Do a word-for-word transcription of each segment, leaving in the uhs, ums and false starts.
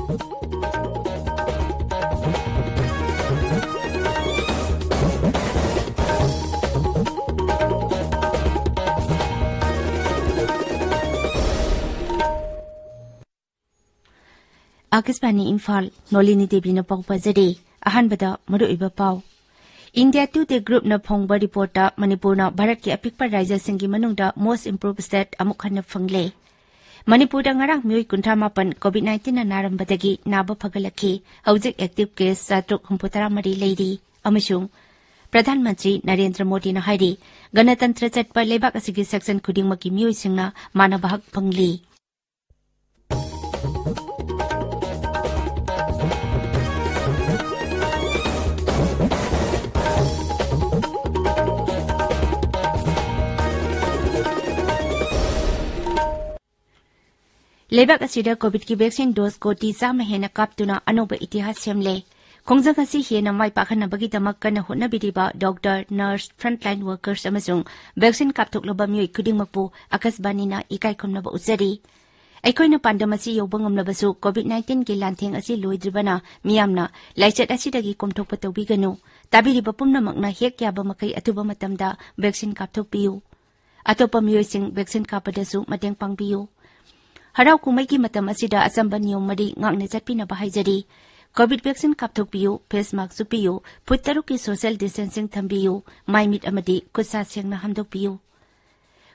ꯑꯥꯀꯥꯁꯕꯥꯅꯤ ꯏꯝꯐꯥꯜ, ꯅꯣꯂꯤꯅꯤ ꯗꯦꯕꯤꯅ ꯄꯥꯎ ꯄꯥꯖꯔꯤ꯫ ꯑꯍꯥꯟꯕꯗ ꯃꯔꯨꯑꯣꯏꯕ ꯄꯥꯎ꯫ ꯏꯟꯗꯤꯌꯥ ꯇꯨꯗꯦ ꯒ꯭ꯔꯨꯞꯅ ꯐꯣꯡꯕ ꯔꯤꯄꯣꯔꯠꯇ ꯃꯅꯤꯄꯨꯔꯅ ꯚꯥꯔꯠꯀꯤ ꯑꯄꯤꯛꯄ ꯔꯥꯖ꯭ꯌꯁꯤꯡꯒꯤ ꯃꯅꯨꯡꯗ most improved state ꯑꯃꯨꯛ ꯍꯟꯅ ꯐꯪꯂꯦ꯫ ꯃꯅꯤꯄꯨꯔꯗ ꯉꯔꯥꯡ ꯃꯤꯑꯣꯏ ꯀꯨꯟꯊ꯭ꯔꯥ ꯃꯥꯄꯟ COVID nineteenꯅ ꯅꯥꯔꯝꯕꯗꯒꯤ ꯅꯥꯕ ꯐꯒꯠꯂꯛꯈꯤ꯫ ꯍꯧꯖꯤꯛ active case ꯆꯥꯇ꯭ꯔꯨꯛ ꯍꯨꯝꯐꯨꯇꯔꯥ ꯃꯔꯤ ꯂꯩꯔꯤ꯫ ꯑꯃꯁꯨꯡ ꯄ꯭ꯔꯙꯥꯟ ꯃꯟꯇ꯭ꯔꯤ ꯅꯔꯦꯟꯗ꯭ꯔ ꯃꯣꯗꯤꯅ ꯍꯥꯏꯔꯤ, ꯒꯅꯇꯟꯇ꯭ꯔ ꯆꯠꯄ ꯂꯩꯕꯥꯛ ꯑꯁꯤꯒꯤ section ꯈꯨꯗꯤꯡꯃꯛꯀꯤ ꯃꯤꯑꯣꯏꯁꯤꯡꯅ ꯃꯥꯟꯅꯕ ꯍꯛ ꯐꯪꯂꯤ꯫ ꯂꯩꯕꯥꯛ ꯑꯁꯤꯗ COVIDꯀꯤ vaccine dose ꯀꯣꯇꯤ ꯆꯥꯝꯃ ꯍꯦꯟꯅ ꯀꯥꯞꯇꯨꯅ ꯑꯅꯧꯕ ꯏꯇꯤꯍꯥꯁ ꯁꯦꯝꯂꯦ꯫ ꯈꯣꯡꯖꯪ ꯑꯁꯤ ꯍꯦꯟꯅ ꯃꯥꯏ ꯄꯥꯛꯍꯟꯅꯕꯒꯤꯗꯃꯛ ꯀꯟꯅ ꯍꯣꯠꯅꯕꯤꯔꯤꯕ doctor, nurse, frontline workers ꯑꯃꯁꯨꯡ vaccine ꯀꯥꯞꯊꯣꯛꯂꯕ ꯃꯤꯑꯣꯏ ꯈꯨꯗꯤꯡꯃꯛꯄꯨ ꯑꯥꯀꯥꯁꯕꯥꯅꯤꯅ ꯏꯀꯥꯏ ꯈꯨꯝꯅꯕ ꯎꯠꯆꯔꯤ꯫ ꯑꯩꯈꯣꯏꯅ ꯄꯥꯟꯗꯝ ꯑꯁꯤ ꯌꯧꯕ ꯉꯝꯂꯕꯁꯨ COVID nineteenꯒꯤ ꯂꯥꯟꯊꯦꯡ ꯑꯁꯤ ꯂꯣꯏꯗ꯭ꯔꯤꯕꯅ ꯃꯤꯌꯥꯝꯅ ꯂꯥꯏꯆꯠ ꯑꯁꯤꯗꯒꯤ ꯀꯣꯝꯊꯣꯛꯄ ꯇꯧꯕꯤꯒꯅꯨ꯫ ꯇꯥꯕꯤꯔꯤꯕ ꯄꯨꯝꯅꯃꯛꯅ ꯍꯦꯛ ꯌꯥꯕ ꯃꯈꯩ ꯑꯊꯨꯕ ꯃꯇꯝꯗ vaccine ꯀꯥꯞꯊꯣꯛꯄꯤꯌꯨ꯫ ꯑꯇꯣꯞꯄ ꯃꯤꯑꯣꯏꯁꯤꯡ vaccine ꯀꯥꯞꯄꯗꯁꯨ ꯃꯇꯦꯡ ꯄꯥꯡꯕꯤꯌꯨ꯫ ꯍꯔꯥꯎ ꯀꯨꯝꯍꯩꯒꯤ ꯃꯇꯝ ꯑꯁꯤꯗ ꯑꯆꯝꯕ ꯅꯤꯌꯣꯝ ꯃꯔꯤ ꯉꯥꯛꯅ ꯆꯠꯄꯤꯅꯕ ꯍꯥꯏꯖꯔꯤ꯫ COVID vaccine ꯀꯥꯞꯊꯣꯛꯄꯤꯌꯨ, face mask ꯎꯞꯄꯤꯌꯨ, ꯐꯨꯠ ꯇꯔꯨꯛꯀꯤ social distancing ꯊꯝꯕꯤꯌꯨ, ꯃꯥꯏ ꯃꯤꯠ ꯑꯃꯗꯤ ꯈꯨꯠ ꯁꯥ ꯁꯦꯡꯅ ꯍꯥꯝꯗꯣꯛꯄꯤꯌꯨ꯫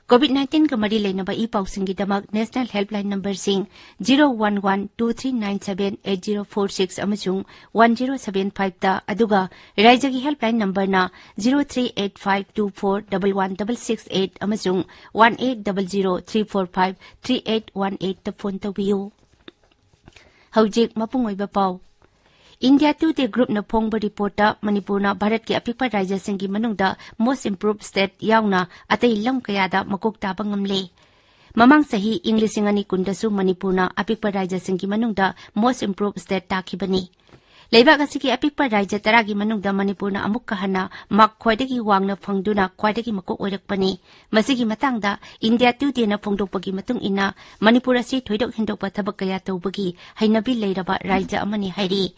COVID nineteenꯒ ꯃꯔꯤ ꯂꯩꯅꯕ E ꯄꯥꯎꯁꯤꯡꯒꯤꯗꯃꯛ national helpline numberꯁꯤꯡ zero one one two three nine seven eight zero four six ꯑꯃꯁꯨꯡ one zero seven fiveꯇ, ꯑꯗꯨꯒ ꯔꯥꯏꯖ꯭ꯌꯒꯤ helpline numberꯅ zero three eight five two four double one double six eight ꯑꯃꯁꯨꯡ one eight double zero three four five three eight one eightꯇ phone ꯇꯧꯕꯤꯌꯨ꯫ ꯍꯧꯖꯤꯛ ꯃꯄꯨꯡ ꯑꯣꯏꯕ ꯄꯥꯎ꯫ India ꯇꯨꯗꯦ ꯒ꯭ꯔꯨꯞꯅ ꯐꯣꯡꯕ ꯔꯤꯄꯣꯔꯠꯇ ꯃꯅꯤꯄꯨꯔꯅ ꯚꯥꯔꯠꯀꯤ ꯑꯄꯤꯛꯄ ꯔꯥꯖ꯭ꯌꯁꯤꯡꯒꯤ ꯃꯅꯨꯡꯗ most improved state ꯌꯥꯎꯅ ꯑꯇꯩ ꯂꯝ ꯀꯌꯥꯗ ꯃꯀꯣꯛ ꯇꯥꯕ ꯉꯝꯂꯦ꯫ ꯃꯃꯥꯡ ꯆꯍꯤ ꯏꯪ ꯂꯤꯁꯤꯡ ꯑꯅꯤ ꯀꯨꯟꯗꯁꯨ ꯃꯅꯤꯄꯨꯔꯅ ꯑꯄꯤꯛꯄ ꯔꯥꯖ꯭ꯌꯁꯤꯡꯒꯤ ꯃꯅꯨꯡꯗ most improved state ꯇꯥꯈꯤꯕꯅꯤ꯫ ꯂꯩꯕꯥꯛ ꯑꯁꯤꯒꯤ ꯑꯄꯤꯛꯄ ꯔꯥꯖ꯭ꯌ ꯇꯔꯥꯒꯤ ꯃꯅꯨꯡꯗ ꯃꯅꯤꯄꯨꯔꯅ ꯑꯃꯨꯛꯀ ꯍꯟꯅ ꯃꯥꯔꯛ ꯈ꯭ꯋꯥꯏꯗꯒꯤ ꯋꯥꯡꯅ ꯐꯪꯗꯨꯅ ꯈ꯭ꯋꯥꯏꯗꯒꯤ ꯃꯀꯣꯛ ꯑꯣꯏꯔꯛꯄꯅꯤ꯫ ꯃꯁꯤꯒꯤ ꯃꯇꯥꯡꯗ ꯏꯟꯗꯤꯌꯥ ꯇꯨꯗꯦꯅ ꯐꯣꯡꯗꯣꯛꯄꯒꯤ ꯃꯇꯨꯡ ꯏꯟꯅ, ꯃꯅꯤꯄꯨꯔ ꯑꯁꯤ ꯊꯣꯏꯗꯣꯛ ꯍꯦꯟꯗꯣꯛꯄ ꯊꯕꯛ ꯀꯌꯥ ꯇꯧꯕꯒꯤ ꯍꯩꯅꯕꯤ ꯂꯩꯔꯕ ꯔꯥꯖ꯭ꯌ ꯑꯃꯅꯤ ꯍꯥꯏꯔꯤ꯫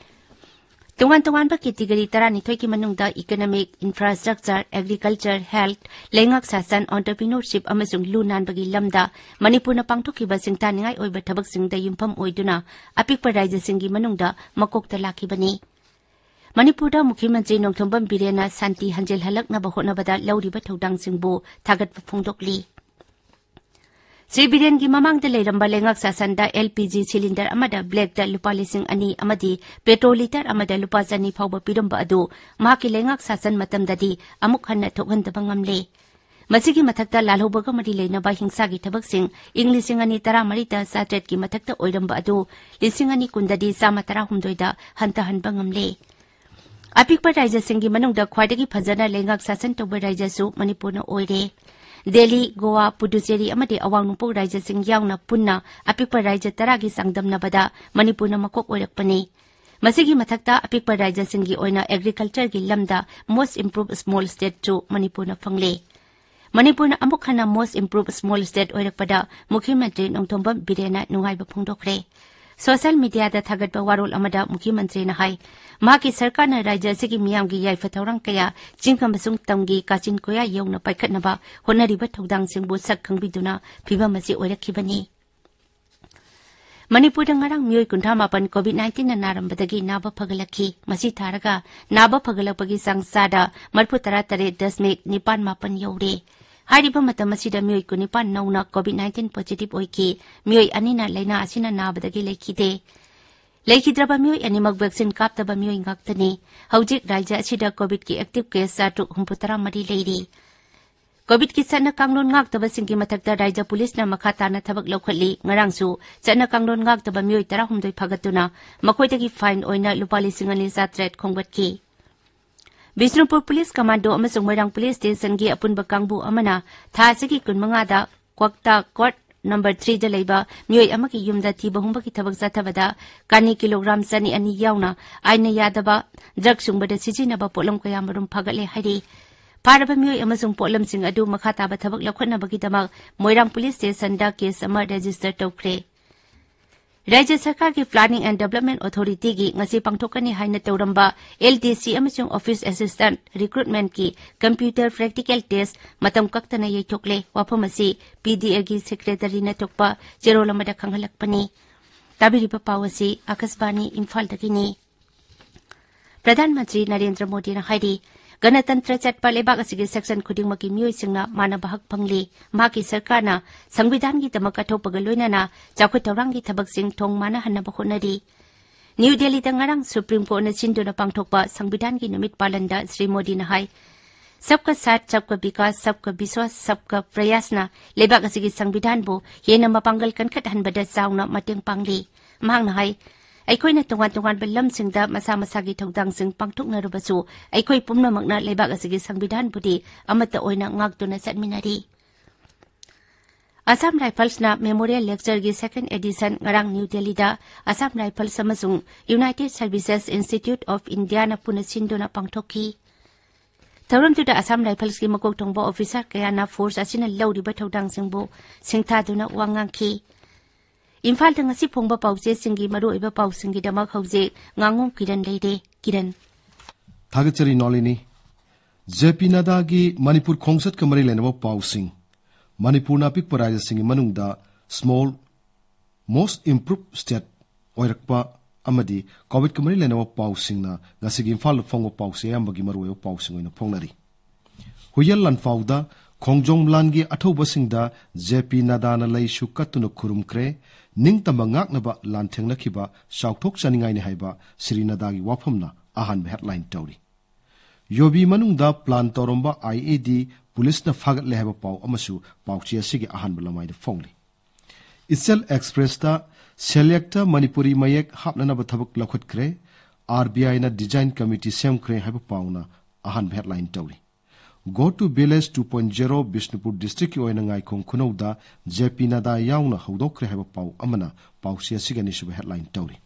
ꯇꯣꯉꯥꯟ ꯇꯣꯉꯥꯟꯕ category ꯇꯔꯥꯅꯤꯊꯣꯏꯒꯤ ꯃꯅꯨꯡꯗ economic, infrastructure, agriculture, health, ꯂꯩꯉꯥꯛ ꯁꯥꯁꯟ, entrepreneurship ꯑꯃꯁꯨꯡ ꯂꯨ ꯅꯥꯟꯕꯒꯤ ꯂꯝꯗ ꯃꯅꯤꯄꯨꯔꯅ ꯄꯥꯡꯊꯣꯛꯈꯤꯕ ꯁꯤꯡꯊꯥꯅꯤꯡꯉꯥꯏ ꯑꯣꯏꯕ ꯊꯕꯛꯁꯤꯡꯗ ꯌꯨꯝꯐꯝ ꯑꯣꯏꯗꯨꯅ ꯑꯄꯤꯛꯄ ꯔꯥꯖ꯭ꯌꯁꯤꯡꯒꯤ ꯃꯅꯨꯡꯗ ꯃꯀꯣꯛꯇ ꯂꯥꯛꯈꯤꯕꯅꯤ꯫ ꯃꯅꯤꯄꯨꯔꯗ ꯃꯨꯈ꯭ꯌ ꯃꯟꯇ꯭ꯔꯤ ꯅꯣꯡꯊꯣꯝꯕꯝ ꯕꯤꯔꯦꯟꯅ ꯁꯥꯟꯇꯤ ꯍꯟꯖꯤꯜꯍꯜꯂꯛꯅꯕ ꯍꯣꯠꯅꯕꯗ ꯂꯧꯔꯤꯕ ꯊꯧꯗꯥꯡꯁꯤꯡꯕꯨ ꯊꯥꯒꯠꯄ ꯐꯣꯡꯗꯣꯛꯂꯤ꯫ ꯁ꯭ꯔꯤ ꯕꯤꯔꯦꯟꯒꯤ ꯃꯃꯥꯡꯗ ꯂꯩꯔꯝꯕ ꯂꯩꯉꯥꯛ ꯁꯥꯁꯟꯗ LPG cylinder ꯑꯃꯗ blackꯇ ꯂꯨꯄꯥ ꯂꯤꯁꯤꯡ ꯑꯅꯤ ꯑꯃꯗꯤ petrol litre ꯑꯃꯗ ꯂꯨꯄꯥ ꯆꯅꯤ ꯐꯥꯎꯕ ꯄꯤꯔꯝꯕ ꯑꯗꯨ ꯃꯍꯥꯛꯀꯤ ꯂꯩꯉꯥꯛ ꯁꯥꯁꯟ ꯃꯇꯝꯗꯗꯤ ꯑꯃꯨꯛ ꯍꯟꯅ ꯊꯣꯛꯍꯟꯗꯕ ꯉꯝꯂꯦ꯫ ꯃꯁꯤꯒꯤ ꯃꯊꯛꯇ ꯂꯥꯜꯍꯧꯕꯒ ꯃꯔꯤ ꯂꯩꯅꯕ ꯍꯤꯡꯁꯥꯒꯤ ꯊꯕꯛꯁꯤꯡ ꯏꯪ ꯂꯤꯁꯤꯡ ꯑꯅꯤ ꯇꯔꯥꯃꯔꯤꯗ ꯆꯥꯇ꯭ꯔꯦꯠꯀꯤ ꯃꯊꯛꯇ ꯑꯣꯏꯔꯝꯕ ꯑꯗꯨ ꯂꯤꯁꯤꯡ ꯑꯅꯤ ꯀꯨꯟꯗꯗꯤ ꯆꯥꯝꯃ ꯇꯔꯥꯍꯨꯝꯗꯣꯏꯗ ꯍꯟꯊꯍꯟꯕ ꯉꯝꯂꯦ꯫ ꯑꯄꯤꯛꯄ ꯔꯥꯖ꯭ꯌꯁꯤꯡꯒꯤ ꯃꯅꯨꯡꯗ ꯈ꯭ꯋꯥꯏꯗꯒꯤ ꯐꯖꯅ ꯂꯩꯉꯥꯛ ꯁꯥꯁꯟ ꯇꯧꯕ ꯔꯥꯖ꯭ꯌꯁꯨ ꯃꯅꯤꯄꯨꯔꯅ ꯑꯣꯏꯔꯦ꯫ ꯗꯦꯜꯂꯤ, ꯒꯣꯋꯥ, ꯄꯨꯗꯨꯆꯦꯔꯤ ꯑꯃꯗꯤ ꯑꯋꯥꯡ ꯅꯣꯡꯄꯣꯛ ꯔꯥꯖ꯭ꯌꯁꯤꯡ ꯌꯥꯎꯅ ꯄꯨꯟꯅ ꯑꯄꯤꯛꯄ ꯔꯥꯖ꯭ꯌ ꯇꯔꯥꯒꯤ ꯆꯥꯡꯗꯝꯅꯕꯗ ꯃꯅꯤꯄꯨꯔꯅ ꯃꯀꯣꯛ ꯑꯣꯏꯔꯛꯄꯅꯤ꯫ ꯃꯁꯤꯒꯤ ꯃꯊꯛꯇ ꯑꯄꯤꯛꯄ ꯔꯥꯖ꯭ꯌꯁꯤꯡꯒꯤ ꯑꯣꯏꯅ agricultureꯒꯤ ꯂꯝꯗ most improved small stateꯁꯨ ꯃꯅꯤꯄꯨꯔꯅ ꯐꯪꯂꯦ꯫ ꯃꯅꯤꯄꯨꯔꯅ ꯑꯃꯨꯛ ꯍꯟꯅ most improved small state ꯑꯣꯏꯔꯛꯄꯗ ꯃꯨꯈ꯭ꯌ ꯃꯟꯇ꯭ꯔꯤ ꯅꯣꯡꯊꯣꯝꯕꯝ ꯕꯤꯔꯦꯟꯅ ꯅꯨꯡꯉꯥꯏꯕ ꯐꯣꯡꯗꯣꯛꯈ꯭ꯔꯦ꯫ Social mediaꯗ ꯊꯥꯒꯠꯄ ꯋꯥꯔꯣꯜ ꯑꯃꯗ ꯃꯨꯈ꯭ꯌ ꯃꯟꯇ꯭ꯔꯤꯅ ꯍꯥꯏ, ꯃꯍꯥꯛꯀꯤ ꯁꯔꯀꯥꯔꯅ ꯔꯥꯖ꯭ꯌ ꯑꯁꯤꯒꯤ ꯃꯤꯌꯥꯝꯒꯤ ꯌꯥꯏꯐ ꯊꯧꯔꯥꯡ ꯀꯌꯥ ꯆꯤꯡ ꯑꯃꯁꯨꯡ ꯇꯝꯒꯤ ꯀꯥꯆꯤꯟ ꯀꯣꯌꯥ ꯌꯧꯅ ꯄꯥꯏꯈꯠꯅꯕ ꯍꯣꯠꯅꯔꯤꯕ ꯊꯧꯗꯥꯡꯁꯤꯡꯕꯨ ꯁꯛ ꯈꯪꯕꯤꯗꯨꯅ ꯐꯤꯚꯝ ꯑꯁꯤ ꯑꯣꯏꯔꯛꯈꯤꯕꯅꯤ꯫ ꯃꯅꯤꯄꯨꯔꯗ ꯉꯔꯥꯡ ꯃꯤꯑꯣꯏ ꯀꯨꯟꯊ꯭ꯔꯥ ꯃꯥꯄꯟ COVID nineteenꯅ ꯅꯥꯔꯝꯕꯗꯒꯤ ꯅꯥꯕ ꯐꯒꯠꯂꯛꯈꯤ꯫ ꯃꯁꯤ ꯊꯥꯔꯒ ꯅꯥꯕ ꯐꯒꯠꯂꯛꯄꯒꯤ ꯆꯥꯡ ꯆꯥꯗ ꯃꯔꯤꯐꯨ ꯇꯔꯥ ꯇꯔꯦꯠ ꯗꯁꯃꯤꯛ ꯅꯤꯄꯥꯟ ꯃꯥꯄꯟ ꯌꯧꯔꯦ꯫ ꯍꯥꯏꯔꯤꯕ ꯃꯇꯝ ꯑꯁꯤꯗ ꯃꯤꯑꯣꯏ ꯀꯨꯟꯅꯤꯄꯥꯟ ꯅꯧꯅ COVID nineteen positive ꯑꯣꯏꯈꯤ꯫ ꯃꯤꯑꯣꯏ ꯑꯅꯤꯅ ꯂꯥꯏꯅꯥ ꯑꯁꯤꯅ ꯅꯥꯕꯗꯒꯤ ꯂꯩꯈꯤꯗꯦ꯫ ꯂꯩꯈꯤꯗ꯭ꯔꯕ ꯃꯤꯑꯣꯏ ꯑꯅꯤꯃꯛ vaccine ꯀꯥꯞꯇꯕ ꯃꯤꯑꯣꯏ ꯉꯥꯛꯇꯅꯤ꯫ ꯍꯧꯖꯤꯛ ꯔꯥꯖ꯭ꯌ ꯑꯁꯤꯗ COVIDꯀꯤ active case ꯆꯥꯇ꯭ꯔꯨꯛ ꯍꯨꯝꯐꯨꯇꯔꯥ ꯃꯔꯤ ꯂꯩꯔꯤ꯫ COVIDꯀꯤ ꯆꯠꯅ ꯀꯥꯡꯂꯣꯟ ꯉꯥꯛꯇꯕꯁꯤꯡꯒꯤ ꯃꯊꯛꯇ ꯔꯥꯖ꯭ꯌ ꯄꯨꯂꯤꯁꯅ ꯃꯈꯥ ꯇꯥꯅ ꯊꯕꯛ ꯂꯧꯈꯠꯂꯤ꯫ ꯉꯔꯥꯡꯁꯨ ꯆꯠꯅ ꯀꯥꯡꯂꯣꯟ ꯉꯥꯛꯇꯕ ꯃꯤꯑꯣꯏ ꯇꯔꯥꯍꯨꯝꯗꯣꯏ ꯐꯥꯒꯠꯇꯨꯅ ꯃꯈꯣꯏꯗꯒꯤ fine ꯑꯣꯏꯅ ꯂꯨꯄꯥ ꯂꯤꯁꯤꯡ ꯑꯅꯤ ꯆꯥꯇ꯭ꯔꯦꯠ ꯈꯣꯝꯒꯠꯈꯤ꯫ ꯕꯤꯁꯅꯨꯄꯨꯔ ꯄꯨꯂꯤꯁ ꯀꯃꯥꯟꯗꯣ ꯑꯃꯁꯨꯡ ꯃꯣꯏꯔꯥꯡ ꯄꯨꯂꯤꯁ ꯁ꯭ꯇꯦꯁꯟꯒꯤ ꯑꯄꯨꯟꯕ ꯀꯥꯡꯕꯨ ꯑꯃꯅ ꯊꯥ ꯑꯁꯤꯒꯤ ꯀꯨꯟꯃꯉꯥꯗ ꯀ꯭ꯋꯥꯛꯇꯥ ꯀꯣꯔꯠ ꯅꯝꯕꯔ ꯊ꯭ꯔꯤꯗ ꯂꯩꯕ ꯃꯤꯑꯣꯏ ꯑꯃꯒꯤ ꯌꯨꯝꯗ ꯊꯤꯕ ꯍꯨꯝꯕꯒꯤ ꯊꯕꯛ ꯆꯠꯊꯕꯗ ꯀꯥꯅꯤ ꯀꯤꯂꯣꯒ꯭ꯔꯥꯝ ꯆꯅꯤ ꯑꯅꯤ ꯌꯥꯎꯅ ꯑꯥꯏꯟꯅ ꯌꯥꯗꯕ ꯗ꯭ꯔꯒ ꯁꯨꯡꯕꯗ ꯁꯤꯖꯤꯟꯅꯕ ꯄꯣꯠꯂꯝ ꯀꯌꯥꯃꯔꯨꯝ ꯐꯥꯒꯠꯂꯦ ꯍꯥꯏꯔꯤ꯫ ꯐꯥꯔꯕ ꯃꯤꯑꯣꯏ ꯑꯃꯁꯨꯡ ꯄꯣꯠꯂꯝꯁꯤꯡ ꯑꯗꯨ ꯃꯈꯥ ꯇꯥꯕ ꯊꯕꯛ ꯂꯧꯈꯠꯅꯕꯒꯤꯗꯃꯛ ꯃꯣꯏꯔꯥꯡ ꯄꯨꯂꯤꯁ ꯁ꯭ꯇꯦꯁꯟꯗ ꯀꯦꯁ ꯑꯃ ꯔꯦꯖꯤꯁꯇꯔ ꯇꯧꯈ꯭ꯔꯦ꯫ ꯔꯥꯖ꯭ꯌ ꯁꯔꯀꯥꯔꯒꯤ Planning and Development Authorityꯒꯤ ꯉꯁꯤ ꯄꯥꯡꯊꯣꯛꯀꯅꯤ ꯍꯥꯏꯅ ꯇꯧꯔꯝꯕ LDC ꯑꯃꯁꯨꯡ Office Assistant Recruitmentꯀꯤ computer practical test ꯃꯇꯝ ꯀꯛꯇꯅ ꯌꯩꯊꯣꯛꯂꯦ꯫ ꯋꯥꯐꯝ ꯑꯁꯤ PDAꯒꯤ secretaryꯅ ꯊꯣꯛꯄ ꯆꯦꯔꯣꯜ ꯑꯃꯗ ꯈꯪꯍꯜꯂꯛꯄꯅꯤ꯫ ꯇꯥꯕꯤꯔꯤꯕ ꯄꯥꯎ ꯑꯁꯤ ꯑꯥꯀꯥꯁꯕꯥꯅꯤ ꯏꯝꯐꯥꯜꯗꯒꯤꯅꯤ꯫ ꯄ꯭ꯔꯙꯥꯟ ꯃꯟꯇ꯭ꯔꯤ ꯅꯔꯦꯟꯗ꯭ꯔ ꯃꯣꯗꯤꯅ ꯍꯥꯏꯔꯤ, ꯒꯅꯇꯟꯇ꯭ꯔ ꯆꯠꯄ ꯂꯩꯕꯥꯛ ꯑꯁꯤꯒꯤ section ꯈꯨꯗꯤꯡꯃꯛꯀꯤ ꯃꯤꯑꯣꯏꯁꯤꯡꯅ ꯃꯥꯟꯅꯕ ꯍꯛ ꯐꯪꯂꯤ꯫ ꯃꯍꯥꯛꯀꯤ ꯁꯔꯀꯥꯔꯅ ꯁꯪꯕꯤꯙꯥꯟꯒꯤ ꯗꯃꯛ ꯀꯠꯊꯣꯛꯄꯒ ꯂꯣꯏꯅꯅ ꯆꯥꯎꯈꯠ ꯊꯧꯔꯥꯡꯒꯤ ꯊꯕꯛꯁꯤꯡ ꯊꯣꯡ ꯃꯥꯟꯅꯍꯟꯅꯕ ꯍꯣꯠꯅꯔꯤ꯫ ꯅ꯭ꯌꯨ ꯗꯦꯜꯂꯤꯗ ꯉꯔꯥꯡ ꯁꯨꯄ꯭ꯔꯤꯝ ꯀꯣꯔꯠꯅ ꯁꯤꯟꯗꯨꯅ ꯄꯥꯡꯊꯣꯛꯄ ꯁꯪꯕꯤꯙꯥꯟꯒꯤ ꯅꯨꯃꯤꯠ ꯄꯥꯂꯟꯗ ꯁ꯭ꯔꯤ ꯃꯣꯗꯤꯅ ꯍꯥꯏ, "ꯁꯕꯀꯥ ꯁꯥꯊ, ꯁꯕꯀꯥ ꯕꯤꯀꯥꯁ, ꯁꯕꯀꯥ ꯄ꯭ꯔꯌꯥꯁꯅ ꯂꯩꯕꯥꯛ ꯑꯁꯤꯒꯤ ꯁꯪꯕꯤꯙꯥꯟꯕꯨ ꯍꯦꯟꯅ ꯃꯄꯥꯡꯒꯜ ꯀꯟꯈꯠꯍꯟꯕꯗ ꯆꯥꯎꯅ ꯃꯇꯦꯡ ꯄꯥꯡꯂꯤ"꯫ ꯃꯍꯥꯛꯅ ꯍꯥꯏ, "ꯑꯩꯈꯣꯏꯅ ꯇꯣꯉꯥꯟ ꯇꯣꯉꯥꯟꯕ ꯂꯝꯁꯤꯡꯗ ꯃꯁꯥ ꯃꯁꯥꯒꯤ ꯊꯧꯗꯥꯡꯁꯤꯡ ꯄꯥꯡꯊꯣꯛꯅꯔꯕꯁꯨ, ꯑꯩꯈꯣꯏ ꯄꯨꯝꯅꯃꯛꯅ ꯂꯩꯕꯥꯛ ꯑꯁꯤꯒꯤ ꯁꯪꯕꯤꯙꯥꯟꯕꯨꯗꯤ ꯑꯃꯠꯇ ꯑꯣꯏꯅ ꯉꯥꯛꯇꯨꯅ ꯆꯠꯃꯤꯟꯅꯔꯤ"꯫ ꯑꯁꯥꯝ ꯔꯥꯏꯐꯜꯁꯅ Memorial Lectureꯒꯤ second edition ꯉꯔꯥꯡ ꯅ꯭ꯌꯨ ꯗꯦꯜꯂꯤꯗ ꯑꯁꯥꯝ ꯔꯥꯏꯐꯜꯁ ꯑꯃꯁꯨꯡ United Services Institute of Indiaꯅ ꯄꯨꯟꯅ ꯁꯤꯟꯗꯨꯅ ꯄꯥꯡꯊꯣꯛꯈꯤ꯫ ꯊꯧꯔꯝꯗꯨꯗ ꯑꯁꯥꯝ ꯔꯥꯏꯐꯜꯁꯀꯤ ꯃꯀꯣꯛ ꯊꯣꯡꯕ officer ꯀꯌꯥꯅ force ꯑꯁꯤꯅ ꯂꯧꯔꯤꯕ ꯊꯧꯗꯥꯡꯁꯤꯡꯕꯨ ꯁꯤꯡꯊꯥꯗꯨꯅ ꯋꯥ ꯉꯥꯡꯈꯤ꯫ ꯏꯝꯐꯥꯜꯗ ꯉꯁꯤ ꯐꯣꯡꯕ ꯄꯥꯎꯆꯦꯁꯤꯡꯒꯤ ꯃꯔꯨꯑꯣꯏꯕ ꯄꯥꯎꯁꯤꯡꯒꯤꯗꯃꯛ ꯍꯧꯖꯤꯛ ꯉꯥꯉꯣꯝ ꯀꯤꯔꯟ ꯂꯩꯔꯦ꯫ ꯀꯤꯔꯟ꯫ ꯊꯥꯒꯠꯆꯔꯤ ꯅꯣꯂꯤꯅꯤ꯫ ꯖꯦ ꯄꯤ ꯅꯗꯥꯒꯤ ꯃꯅꯤꯄꯨꯔ ꯈꯣꯡꯆꯠꯀ ꯃꯔꯤ ꯂꯩꯅꯕ ꯄꯥꯎꯁꯤꯡ꯫ ꯃꯅꯤꯄꯨꯔꯅ ꯑꯄꯤꯛꯄ ꯔꯥꯖ꯭ꯌꯁꯤꯡꯒꯤ ꯃꯅꯨꯡꯗ small most improved state ꯑꯣꯏꯔꯛꯄ ꯑꯃꯗꯤ COVID-ꯀ ꯃꯔꯤ ꯂꯩꯅꯕ ꯄꯥꯎꯁꯤꯡꯅ ꯉꯁꯤꯒꯤ ꯏꯝꯐꯥꯜꯗ ꯐꯣꯡꯕ ꯄꯥꯎꯆꯦ ꯑꯌꯥꯝꯕꯒꯤ ꯃꯔꯨꯑꯣꯏꯕ ꯄꯥꯎꯁꯤꯡ ꯑꯣꯏꯅ ꯐꯣꯡꯅꯔꯤ꯫ ꯍꯨꯏꯌꯦꯟ ꯂꯥꯟꯐꯥꯎꯗ ꯈꯣꯡꯖꯣꯝ ꯂꯥꯟꯒꯤ ꯑꯊꯧꯕꯁꯤꯡꯗ ꯖꯦ ꯄꯤ ꯅꯗꯥꯅ ꯂꯩꯁꯨ ꯀꯠꯇꯨꯅ ꯈꯨꯔꯨꯝꯈ꯭ꯔꯦ꯫ ꯅꯤꯡꯇꯝꯕ ꯉꯥꯛꯅꯕ ꯂꯥꯟꯊꯦꯡꯅꯈꯤꯕ ꯆꯥꯎꯊꯣꯛꯆꯅꯤꯡꯉꯥꯏꯅꯤ ꯍꯥꯏꯕ ꯁ꯭ꯔꯤ ꯅꯗꯥꯒꯤ ꯋꯥꯐꯝꯅ ꯑꯍꯥꯟꯕ headline ꯇꯧꯔꯤ꯫ ꯌꯣꯕꯤ ꯃꯅꯨꯡꯗ plan ꯇꯧꯔꯝꯕ IED ꯄꯨꯂꯤꯁꯅ ꯐꯥꯒꯠꯂꯦ ꯍꯥꯏꯕ ꯄꯥꯎ ꯑꯃꯁꯨ ꯄꯥꯎꯆꯦ ꯑꯁꯤꯒꯤ ꯑꯍꯥꯟꯕ ꯂꯃꯥꯏꯗ ꯐꯣꯡꯂꯤ꯫ ꯏꯆꯜ ꯑꯦꯛꯁꯄ꯭ꯔꯦꯁꯇ ꯁꯦꯜꯌꯦꯛꯇ ꯃꯅꯤꯄꯨꯔꯤ ꯃꯌꯦꯛ ꯍꯥꯞꯅꯅꯕ ꯊꯕꯛ ꯂꯧꯈꯠꯈ꯭ꯔꯦ, RBIꯅ design committee ꯁꯦꯝꯈ꯭ꯔꯦ ꯍꯥꯏꯕ ꯄꯥꯎꯅ ꯑꯍꯥꯟꯕ headline ꯇꯧꯔꯤ꯫ Go to Village two point zero Bishnupur ꯗꯤꯁꯇ꯭ꯔꯤꯛꯀꯤ ꯑꯣꯏꯅ ꯉꯥꯏꯈꯣꯡ ꯈꯨꯅꯧꯗ ꯖꯦ ꯄꯤ ꯅꯗꯥ ꯌꯥꯎꯅ ꯍꯧꯗꯣꯛꯈ꯭ꯔꯦ ꯍꯥꯏꯕ ꯄꯥꯎ ꯑꯃꯅ ꯄꯥꯎꯆꯦ ꯑꯁꯤꯒꯤ ꯑꯅꯤꯁꯨꯕ ꯍꯦꯗꯂꯥꯏꯟ ꯇꯧꯔꯤ꯫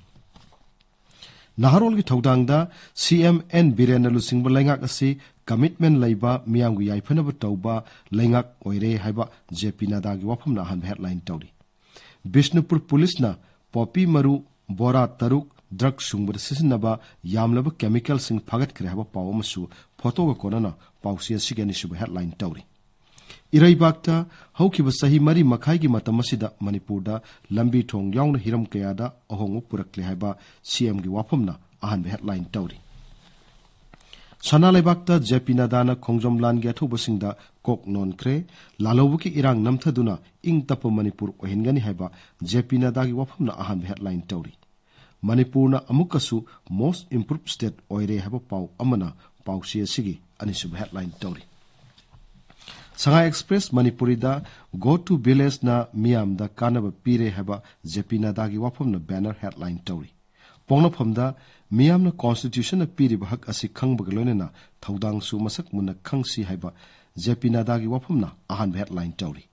ꯅꯍꯥꯔꯣꯜꯒꯤ ꯊꯧꯗꯥꯡꯗ ꯁꯤ ꯑꯦꯝ ꯑꯦꯟ ꯕꯤꯔꯦꯟꯅ ꯂꯨꯆꯤꯡꯕ ꯂꯩꯉꯥꯛ ꯑꯁꯤ ꯀꯃꯤꯠꯃꯦꯟ ꯂꯩꯕ, ꯃꯤꯌꯥꯝꯒꯤ ꯌꯥꯏꯐꯅꯕ ꯇꯧꯕ ꯂꯩꯉꯥꯛ ꯑꯣꯏꯔꯦ ꯍꯥꯏꯕ ꯖꯦ ꯄꯤ ꯅꯗꯥꯒꯤ ꯋꯥꯐꯝꯅ ꯑꯍꯥꯟꯕ ꯍꯦꯗꯂꯥꯏꯟ ꯇꯧꯔꯤ꯫ ꯕꯤꯁꯅꯨꯄꯨꯔ ꯄꯨꯂꯤꯁꯅ ꯄꯣꯄꯤ ꯃꯔꯨ ꯕꯣꯔꯥ ꯇꯔꯨꯛ ꯗ꯭ꯔꯒ ꯁꯨꯡꯕꯗ ꯁꯤꯖꯤꯟꯅꯕ ꯌꯥꯝꯂꯕ ꯀꯦꯃꯤꯀꯦꯜꯁꯤꯡ ꯐꯥꯒꯠꯈ꯭ꯔꯦ ꯍꯥꯏꯕ ꯄꯥꯎ ꯑꯃꯁꯨ ꯐꯣꯇꯣꯒ ꯀꯣꯟꯅꯅ ꯄꯥꯎꯆꯦ ꯑꯁꯤꯒꯤ ꯑꯅꯤꯁꯨꯕ ꯍꯦꯗꯂꯥꯏꯟ ꯇꯧꯔꯤ꯫ ꯏꯔꯩꯕꯥꯛꯇ ꯍꯧꯈꯤꯕ ꯆꯍꯤ ꯃꯔꯤ ꯃꯈꯥꯏꯒꯤ ꯃꯇꯝ ꯑꯁꯤꯗ ꯃꯅꯤꯄꯨꯔꯗ ꯂꯝꯕꯤ ꯊꯣꯡ ꯌꯥꯎꯅ ꯍꯤꯔꯝ ꯀꯌꯥꯗ ꯑꯍꯣꯡꯕ ꯄꯨꯔꯛꯂꯦ ꯍꯥꯏꯕ ꯁꯤ ꯑꯦꯝꯒꯤ ꯋꯥꯐꯝꯅ ꯑꯍꯥꯟꯕ ꯍꯦꯗꯂꯥꯏꯟ ꯇꯧꯔꯤ꯫ ꯁꯅꯥ ꯂꯩꯕꯥꯛꯇ ꯖꯦ ꯄꯤ ꯅꯗꯥꯅ ꯈꯣꯡꯖꯣꯝ ꯂꯥꯟꯒꯤ ꯑꯊꯧꯕꯁꯤꯡꯗ ꯀꯣꯛ ꯅꯣꯟꯈ꯭ꯔꯦ꯫ ꯂꯥꯜꯍꯧꯕꯒꯤ ꯏꯔꯥꯡ ꯅꯝꯊꯗꯨꯅ ꯏꯪ ꯇꯞꯄ ꯃꯅꯤꯄꯨꯔ ꯑꯣꯏꯍꯟꯒꯅꯤ ꯍꯥꯏꯕ ꯖꯦ ꯄꯤ ꯅꯗꯥꯒꯤ ꯋꯥꯐꯝꯅ ꯑꯍꯥꯟꯕ ꯍꯦꯗꯂꯥꯏꯟ ꯇꯧꯔꯤ꯫ ꯃꯅꯤꯄꯨꯔꯅ ꯑꯃꯨꯛꯀꯁꯨ most improved state ꯑꯣꯏꯔꯦ ꯍꯥꯏꯕ ꯄꯥꯎ ꯑꯃꯅ ꯄꯥꯎꯆꯦ ꯑꯁꯤꯒꯤ ꯑꯅꯤꯁꯨꯕ ꯍꯦꯗꯂꯥꯏꯟ ꯇꯧꯔꯤ꯫ ꯁꯉꯥꯏ ꯑꯦꯛꯁꯄ꯭ꯔꯦꯁ ꯃꯅꯤꯄꯨꯔꯤꯗ Go to Villageꯅ ꯃꯤꯌꯥꯝꯗ ꯀꯥꯟꯅꯕ ꯄꯤꯔꯦ ꯍꯥꯏꯕ ꯖꯦ ꯄꯤ ꯅꯗꯥꯒꯤ ꯋꯥꯐꯝꯅ ꯕꯦꯅꯔ ꯍꯦꯗꯂꯥꯏꯟ ꯇꯧꯔꯤ꯫ ꯄꯣꯛꯅꯐꯝꯗ ꯃꯤꯌꯥꯝꯅ ꯀꯣꯟꯁꯇꯤꯇ꯭ꯌꯨꯁꯟꯅ ꯄꯤꯔꯤꯕ ꯍꯛ ꯑꯁꯤ ꯈꯪꯕꯒ ꯂꯣꯏꯅꯅ ꯊꯧꯗꯥꯡꯁꯨ ꯃꯁꯛ ꯃꯨꯟꯅ ꯈꯪꯁꯤ ꯍꯥꯏꯕ ꯖꯦ ꯄꯤ ꯅꯗꯥꯒꯤ ꯋꯥꯐꯝꯅ ꯑꯍꯥꯟꯕ ꯍꯦꯗꯂꯥꯏꯟ ꯇꯧꯔꯤ꯫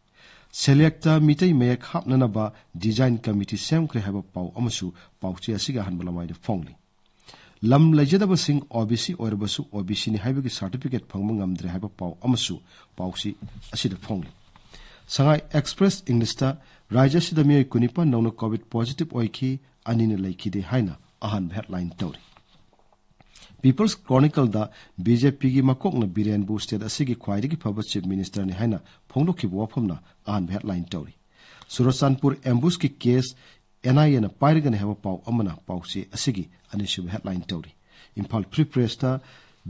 ꯁꯦꯜꯌꯦꯛꯇ ꯃꯤꯇꯩ ꯃꯌꯦꯛ ꯍꯥꯞꯅꯅꯕ ꯗꯤꯖꯥꯏꯟ ꯀꯃꯤꯇꯤ ꯁꯦꯝꯈ꯭ꯔꯦ ꯍꯥꯏꯕ ꯄꯥꯎ ꯑꯃꯁꯨ ꯄꯥꯎꯆꯦ ꯑꯁꯤꯒꯤ ꯑꯍꯥꯟꯕ ꯂꯃꯥꯏꯗ ꯐꯣꯡꯂꯤ꯫ ꯂꯝ ꯂꯩꯖꯗꯕꯁꯤꯡ ꯑꯣ ꯕꯤ ꯁꯤ ꯑꯣꯏꯔꯕꯁꯨ ꯑꯣ ꯕꯤ ꯁꯤꯅꯤ ꯍꯥꯏꯕꯒꯤ ꯁꯥꯔꯇꯤꯐꯤꯀꯦꯠ ꯐꯪꯕ ꯉꯝꯗ꯭ꯔꯦ ꯍꯥꯏꯕ ꯄꯥꯎ ꯑꯃꯁꯨ ꯄꯥꯎꯆꯦ ꯑꯁꯤꯗ ꯐꯣꯡꯂꯤ꯫ ꯁꯉꯥꯏ ꯑꯦꯛꯁꯄ꯭ꯔꯦꯁ ꯏꯪꯂꯤꯁꯇ ꯔꯥꯖ꯭ꯌ ꯑꯁꯤꯗ ꯃꯤꯑꯣꯏ ꯀꯨꯟꯅꯤꯄꯥꯟ ꯅꯧꯅ ꯀꯣꯚꯤꯗ ꯄꯣꯖꯤꯇꯤꯚ ꯑꯣꯏꯈꯤ, ꯑꯅꯤꯅ ꯂꯩꯈꯤꯗꯦ ꯍꯥꯏꯅ ꯑꯍꯥꯟꯕ ꯍꯦꯗꯂꯥꯏꯟ ꯇꯧꯔꯤ꯫ ꯄꯤꯄꯜꯁ ꯀ꯭ꯔꯣꯅꯤꯀꯜꯗ ꯕꯤ ꯖꯦ ꯄꯤꯒꯤ ꯃꯀꯣꯛꯅ ꯕꯤꯔꯦꯟꯕꯨ ꯁ꯭ꯇꯦꯠ ꯑꯁꯤꯒꯤ ꯈ꯭ꯋꯥꯏꯗꯒꯤ ꯐꯕ ꯆꯤꯐ ꯃꯤꯅꯤꯁꯇꯔꯅꯤ ꯍꯥꯏꯅ ꯐꯣꯡꯗꯣꯛꯈꯤꯕ ꯋꯥꯐꯝꯅ ꯑꯍꯥꯟꯕ ꯍꯦꯗꯂꯥꯏꯟ ꯇꯧꯔꯤ꯫ ꯆꯨꯔꯆꯥꯟꯄꯨꯔ ꯑꯦꯝꯕꯨꯁꯀꯤ ꯀꯦꯁ ꯑꯦꯟ ꯑꯥꯏ ꯑꯦꯅ ꯄꯥꯏꯔꯒꯅꯤ ꯍꯥꯏꯕ ꯄꯥꯎ ꯑꯃꯅ ꯄꯥꯎꯆꯦ ꯑꯁꯤꯒꯤ ꯑꯅꯤꯁꯨꯕ ꯍꯦꯗꯂꯥꯏꯟ ꯇꯧꯔꯤ꯫ ꯏꯝꯐꯥꯜ ꯐ꯭ꯔꯤ ꯄ꯭ꯔꯦꯁꯇ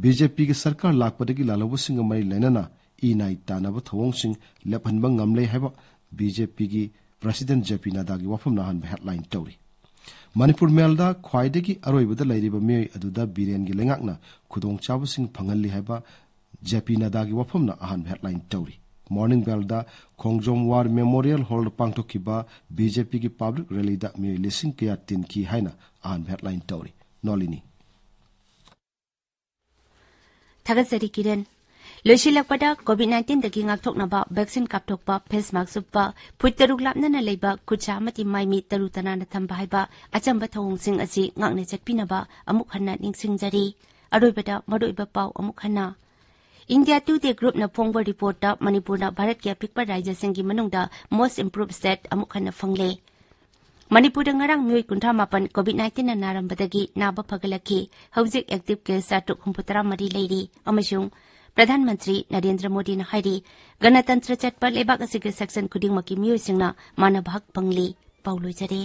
ꯕꯤ ꯖꯦ ꯄꯤꯒꯤ ꯁꯔꯀꯥꯔ ꯂꯥꯛꯄꯗꯒꯤ ꯂꯥꯜꯍꯧꯕꯁꯤꯡꯒ ꯃꯔꯤ ꯂꯩꯅꯅ ꯏ ꯅꯥꯏ ꯇꯥꯟꯅꯕ ꯊꯧꯑꯣꯡꯁꯤꯡ ꯂꯦꯞꯍꯟꯕ ꯉꯝꯂꯦ ꯍꯥꯏꯕ ꯕꯤ ꯖꯦ ꯄꯤꯒꯤ ꯄ꯭ꯔꯁꯤꯗꯦꯟ ꯖꯦ ꯄꯤ ꯅꯗꯥꯒꯤ ꯋꯥꯐꯝꯅ ꯑꯍꯥꯟꯕ ꯍꯦꯗꯂꯥꯏꯟ ꯇꯧꯔꯤ꯫ ꯃꯅꯤꯄꯨꯔ ꯃꯦꯜꯗ ꯈ꯭ꯋꯥꯏꯗꯒꯤ ꯑꯔꯣꯏꯕꯗ ꯂꯩꯔꯤꯕ ꯃꯤꯑꯣꯏ ꯑꯗꯨꯗ ꯕꯤꯔꯦꯟꯒꯤ ꯂꯩꯉꯥꯛꯅ ꯈꯨꯗꯣꯡꯆꯥꯕꯁꯤꯡ ꯐꯪꯍꯜꯂꯤ ꯍꯥꯏꯕ ꯖꯦ ꯄꯤ ꯅꯗꯥꯒꯤ ꯋꯥꯐꯝꯅ ꯑꯍꯥꯟꯕ ꯍꯦꯗꯂꯥꯏꯟ ꯇꯧꯔꯤ꯫ ꯃꯣꯔꯅꯤꯡ ꯕꯦꯜꯗ ꯈꯣꯡꯖꯣꯝ ꯋꯥꯔ ꯃꯦꯃꯣꯔꯤꯌꯦꯜ ꯍꯣꯜꯗ ꯄꯥꯡꯊꯣꯛꯈꯤꯕ ꯕꯤ ꯖꯦ ꯄꯤꯒꯤ ꯄꯕ꯭ꯂꯤꯛ ꯔꯦꯂꯤꯗ ꯃꯤꯑꯣꯏ ꯂꯤꯁꯤꯡ ꯀꯌꯥ ꯇꯤꯟꯈꯤ ꯍꯥꯏꯅ ꯑꯍꯥꯟꯕ ꯍꯦꯗꯂꯥꯏꯟ ꯇꯧꯔꯤ꯫ ꯅꯣꯂꯤꯅꯤ꯫ ꯊꯥꯒꯠꯆꯔꯤ ꯀꯤꯔꯟ꯫ ꯂꯣꯏꯁꯤꯜꯂꯛꯄꯗ, ꯀꯣꯚꯤꯗ ꯅꯥꯏꯟꯇꯤꯟꯗꯒꯤ ꯉꯥꯛꯊꯣꯛꯅꯕ ꯚꯦꯛꯁꯤꯟ ꯀꯥꯞꯊꯣꯛꯄ, ꯐꯦꯁ ꯃꯥꯛꯁ ꯎꯞꯄ, ꯐꯨꯠ ꯇꯔꯨꯛ ꯂꯥꯞꯅꯅ ꯂꯩꯕ, ꯈꯨꯠꯁꯥ ꯑꯃꯗꯤ ꯃꯥꯏ ꯃꯤꯠ ꯇꯔꯨ ꯇꯅꯥꯟꯅ ꯊꯝꯕ ꯍꯥꯏꯕ ꯑꯆꯝꯕ ꯊꯧꯑꯣꯡꯁꯤꯡ ꯑꯁꯤ ꯉꯥꯛꯅ ꯆꯠꯄꯤꯅꯕ ꯑꯃꯨꯛ ꯍꯟꯅ ꯅꯤꯡꯁꯤꯡꯖꯔꯤ꯫ ꯑꯔꯣꯏꯕꯗ ꯃꯔꯨꯑꯣꯏꯕ ꯄꯥꯎ ꯑꯃꯨꯛ ꯍꯟꯅ꯫ ꯏꯟꯗꯤꯌꯥ ꯇꯨꯗꯦ ꯒ꯭ꯔꯨꯞꯅ ꯐꯣꯡꯕ ꯔꯤꯄꯣꯔꯠꯇ ꯃꯅꯤꯄꯨꯔꯅ ꯚꯥꯔꯠꯀꯤ ꯑꯄꯤꯛꯄ ꯔꯥꯖ꯭ꯌꯁꯤꯡꯒꯤ ꯃꯅꯨꯡꯗ most improved state ꯑꯃꯨꯛ ꯍꯟꯅ ꯐꯪꯂꯦ꯫ ꯃꯅꯤꯄꯨꯔꯗ ꯉꯔꯥꯡ ꯃꯤꯑꯣꯏ ꯀꯨꯟꯊ꯭ꯔꯥ ꯃꯥꯄꯟ ꯀꯣꯚꯤꯗ ꯅꯥꯏꯟꯇꯤꯟꯅ ꯅꯥꯔꯝꯕꯗꯒꯤ ꯅꯥꯕ ꯐꯒꯠꯂꯛꯈꯤ꯫ ꯍꯧꯖꯤꯛ ꯑꯦꯛꯇꯤꯚ ꯀꯦꯁ ꯆꯥꯇ꯭ꯔꯨꯛ ꯍꯨꯝꯐꯨ ꯇꯔꯥ ꯃꯔꯤ ꯂꯩꯔꯤ ꯑꯃꯁꯨꯡ ꯄ꯭ꯔꯙꯥꯟ ꯃꯟꯇ꯭ꯔꯤ ꯅꯔꯦꯟꯗ꯭ꯔ ꯃꯣꯗꯤꯅ ꯍꯥꯏꯔꯤ, ꯒꯅꯇꯟꯇ꯭ꯔ ꯆꯠꯄ ꯂꯩꯕꯥꯛ ꯑꯁꯤꯒꯤ ꯁꯦꯛꯁꯟ ꯈꯨꯗꯤꯡꯃꯛꯀꯤ ꯃꯤꯑꯣꯏꯁꯤꯡꯅ ꯃꯥꯟꯅꯕ ꯍꯛ ꯐꯪꯂꯤ꯫ ꯄꯥꯎ ꯂꯣꯏꯖꯔꯦ꯫